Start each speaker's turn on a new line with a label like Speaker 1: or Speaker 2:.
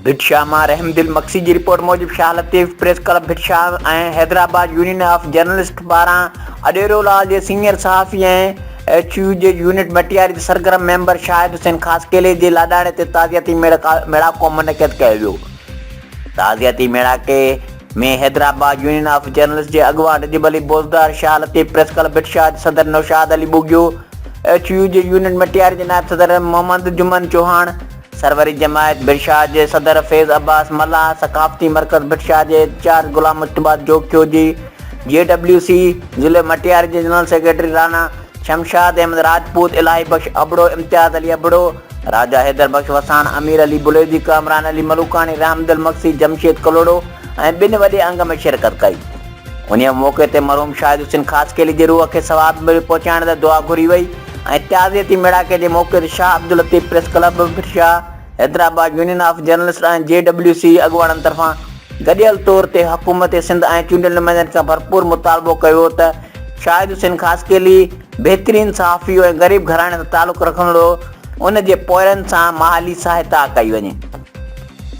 Speaker 1: ڀٽ شاهه مان رحمدل مگسي جي رپورٽ موجب Shah Latif press club Bhit Shah ۽ Hyderabad union of journalist پاران اڏيرو لال جي سينيئر صحافي ۽ ايڇ يو جي يونٽ مٽياري جي سرگرم ميمبر شاهد حسين خاصخيلي جي لاڏاڻي تي تعزيتي ميڙاڪو منعقد ڪيو ويو. تعزيتي ميڙاڪي ۾ حيدرآباد يونين آف جرنلسٽ جي اڳواڻ رجب علي بوزدار، شاهه لطيف پريس ڪلب ڀٽ شاهه جي صدر نوشاد علي ٻگهيو، ايڇ يو جي يونٽ مٽياري جي نائب صدر محمد جمن چوهاڻ، سروري جماعت ڀٽ شاهه جي صدر فيض عباس ملاح، ثقافتي مرڪز ڀٽ شاهه جي انچارج غلام مجتبيٰ جوکيو جي جي ڊبليو سي ضلعي مٽياري جي جنرل سيڪريٽري رانا شمشاد احمد راجپوت، الاهي بخش ابڙو، امتياز علي ابڙو، راجا حيدر بخش وساڻ، امير علي بليدي، ڪامران علي ملوڪاڻي، رحمدل مگسي، جمشيد ڪلهوڙو ۽ ٻين وڏي انگ ۾ شرڪت ڪئي. انهيء موقعي تي مرحوم شاهد حسين خاصخيلي جي روح کي ثواب پهچائڻ لاء دعا گهري وئي ۽ تعزيتي ميڙاڪي جي موقعي تي Shah Abdul Latif press club Bhit Shah, Hyderabad union of journalist ۽ J W C اڳواڻن طرفان گڏيل طور تي حڪومت سنڌ ۽ چونڊيل نمائندن کان ڀرپور مطالبو ڪيو ويو ته شاهد حسين خاصخيلي بهترين صحافي ۽ غريب گهراڻي سان تعلق رکندڙ هو ان جي پوئرن سان مالي سهائتا ڪئي وڃي.